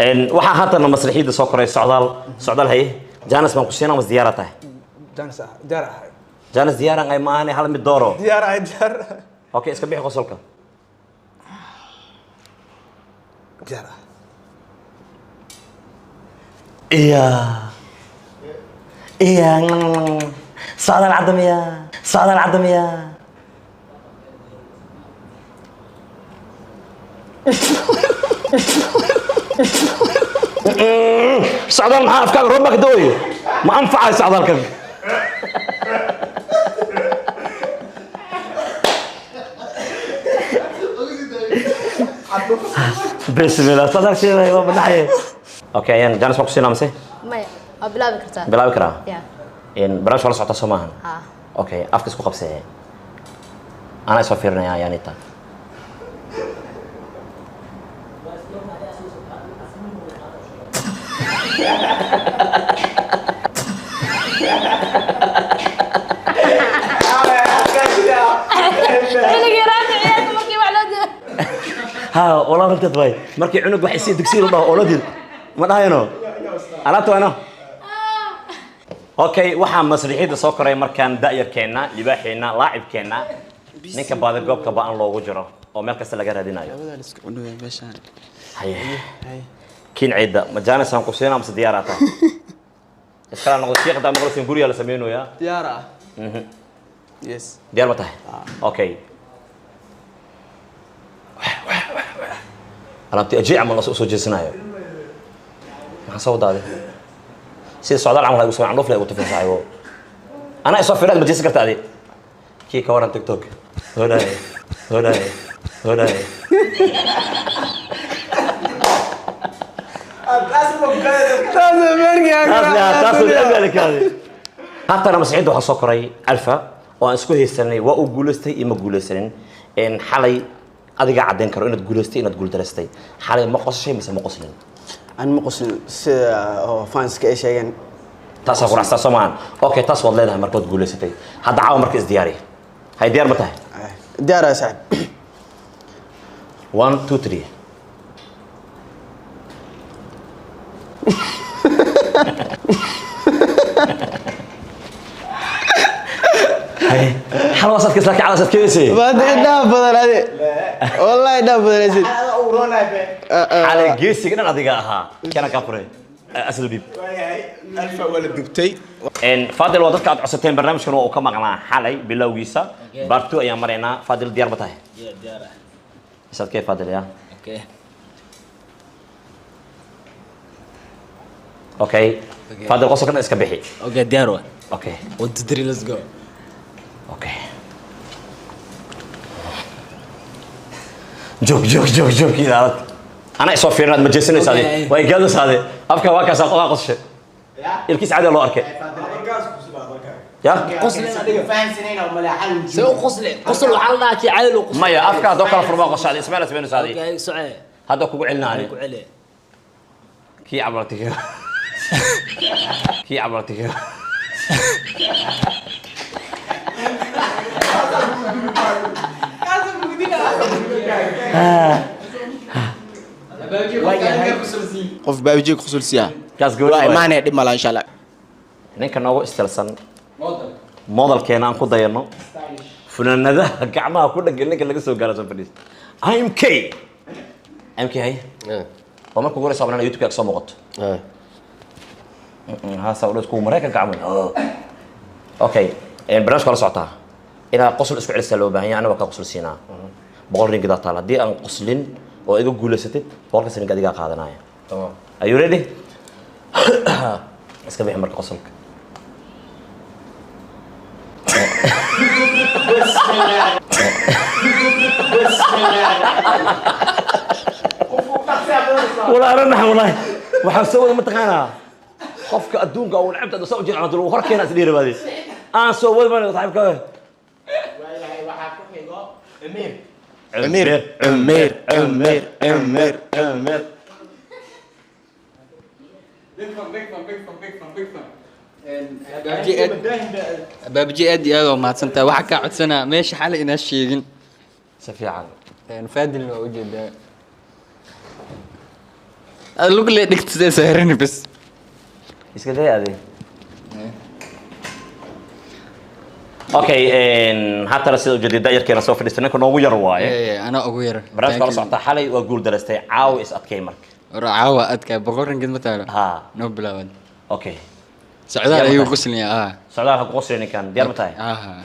Waxaa haatan masraxiyadda soo koray Socdaal. Socdaal, haye, chance baan ku siinaa mas diyaara tahay? Chance ah, diyaar ahay. Chance diyaaran ay maahane, hal mid dooro. Diyaar ahay, diyaar. Okay, iska bixi qosolka. Diyaar ah. Iya iya, Socdaal cadamiya, Socdaal cadamiya. Socdaal, maxaa afkaaga roob baa ka da'oyo? Ma anfacayo socdaalkan. Bismillah, socdaal sheegay waa banaxaye. Okay, ayaan chance baan ku siinaa mise? Maya, waa bilaabi kartaa. Bilaabi karaa? Ya. Barnaamij waa la socota, soo maahan? Ha. Okay, afka isku qabsee, anaa isoo fiirinaya ayaanita. Xilliga yaraanta ciyaalka markii wax loo dilo. Ha, walaa runteed waay. Markii cunug wax isii dugsiga la dhaho oo loo dil ma dhahayno alaabta waano. Okay, waxaa masriixiyadda soo koray markaan da'yarkeenna, libaaxeenna, laacibkeenna, ninka baadigoobka ba-an loogu jiro oo meel kasta laga raadinayo. Labadaa la iska cunugaya meeshaan. Haye, kiin ciidda, ma chance aan ku siinaa mise diyaaraa tahay? Iskala noqdo shiikh hadaa maqlaysin, gurigaa la sameynayaa. Diyaar ah, yes. Diyaar ma tahay? Okay, alaabtii ajiic camal la soo jeesanayo. Maxaa soo wadaaday? Sida Socdaal camal ha igu soo candhuuf le igu tufin, saaxiibo. Anaa isoo firaad ma jeesan karta adi? Kii ka waran TikTok hodhaye hodhaye hodhaye. Haatana masxiidda waxaa soo koray Alfa oo aan isku haysanay waa uu guulaystay iyo ma guulaysanin. Xalay adigaa caddayn karo inaad guulaystay, inaad guuldaraystay. Xalay ma qosashay mise ma qoslin? Aan ma qoslin, sida oo fanska ay sheegeen. Taasaa ku raacsaa, soo maahan? Okay, taas waad leedahay. Marka waad guulaysatay. Hadda caawa marka isdiyaari. Hay, diyaar ma tahay? Diyaar ah, saaxib. One, two, three. Hay, xal wasaad ka laakiin calasaad keenaysay. Maanta indhaha badan adi, wallahi indhaha badan asid. Xalay geesiga dhan adiga ahaa kana kaa furay asal dhiib. Alfa waa la dubtay. Fadil, waa dadka aad codsateen. Barnaamijkan waa uu ka maqnaa xalay bilowgiisa. Part two ayaan maraynaa. Fadil, diyaar ma tahay? Diyaar ah. Isadkee, Fadil ya? Okay. Okay, Fadil, qosolkan iska bixi. Okay, diyaar waa. Okay. One, two, three, let's go. Okay, joog joog joog joog, ilaalad. Anaa isoo fiirinaad ma jeesanaysa adi. Okay. Waa igaadaysa adi. Afka waa kaasa, waa qosashe, ilkiis caadi loo arkay ya. See u qosle? Qosol waxaa la dhahaa kii caadi loo qoslo. Maya, afka haddoo kala furmaa qosha adi. Ismail sameynaysa adi. Okay, soce. Hadda kugu celina ani. Ku celi. Kii camalti, kii camalti. Qof baabijey kusulsiya. Kaas gabadha waa waay. Imaanaya, dhib mala, insha Allah. Ninka noogu istilsan, modelkeena aan ku dayano, funaanadaha gacmaha ku dhagan, ninka laga soo gaaro soo fadhiis, IMK. IMK, hay, waa marka ugu horeysa abanana YouTube ka soo muuqato haasa udhas kuwa Maraykanka camal. Okay, barnaamijka waa la socotaa. Inaad qosol isku celisaa loo baahan yahay. Aniga waa kaa qosol siinaa. 100 ringidaa taal. Haddii aan qoslin oo iga guulaysatid, 100-kaas ring adigaa qaadanaya. Tamam. Are you ready? Iska bixi marka qosolka. Walaa aranax, walaahi waxaan soo wada mataqaanaa qofka adduunka uu lacabta soo jeedo lagu hor keena is dhiirabaade aan soo wadi mana saaxiibka. Cumeer, Cumeer, Cumeer, Cumeer, Cumeer. Baabji, aad iyo aad waa mahadsantahay. Waxaa kaa codsanaa meesha xalay inaa sheegin. Si fiican. Faadilna waa ujeedaa. Lug lee dhigta sidee saaran bas. Iska day adi. Okay, haatana sida ujeedada dayarkeena soo fadhiistay, ninka noogu yar waaye. Ee, anaa ugu yar. Barnaamijka la socota xalay waa guul daraystay, caawa is adkay marka. War caawa adkay 100 ringgit ma taalo. Ha. Noo bilaaban. Okay. Socdaal Diyaar ma ayuu tahay? qoslaya ah. Socdaal ha ku qosli ninkan, diyaar ma tahay? Ah.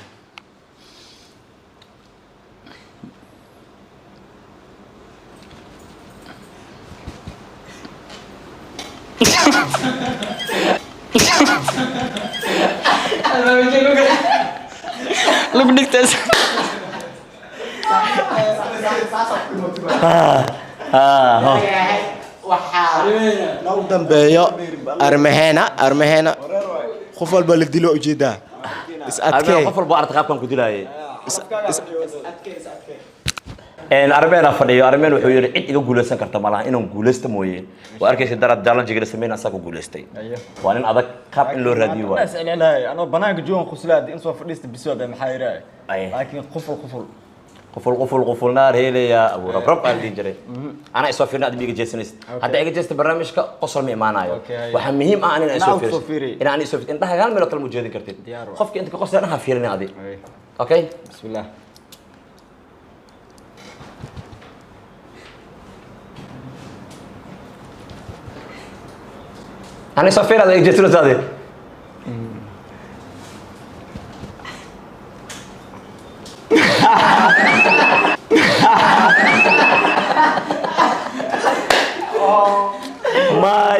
Lug dhigtaas. Ah, ho. Noo dambeeyo armaheena, armaheena qof walba la dilo ujeedaa is Armeen adkee. qof walba aragta qaabkan ku dilaayay. Armeen fadhiyo, Armeen wuxuu yidhi cid iga guuleysan karta malaha inaan guuleysto mooye. Waa arkaysa darad challenge la sameyn asaga ku guuleystay. Waa nin adag, qaab in loo raadiyo waaye. Iscelcelinayo anoo banaanka joogan quslaad in soo fadhiista bisoo maxaa yiraahdaa. Aye. Laakiin quful quful. Quful quful quful naar helaya abu rabrab aan dhihi jiray. Anaa isoo fiirna, aad iga jeesanaysid. Hadda iga jeesta barnaamijka qosol ma imaanayo. Okay. Waxaa muhiim ah inaan isoo Inaan soo fiiriso. fiiriyo. Inaan isoo fiiriso. Indhaha hal meel oo kale ma jeedin kartid. Diyaar waa. Qofka inta ka qosla indhaha fiirinay adi. Aye. Okay? Bismillah. Anaa isoo fiirina, aad iga jeesanaysid adi. My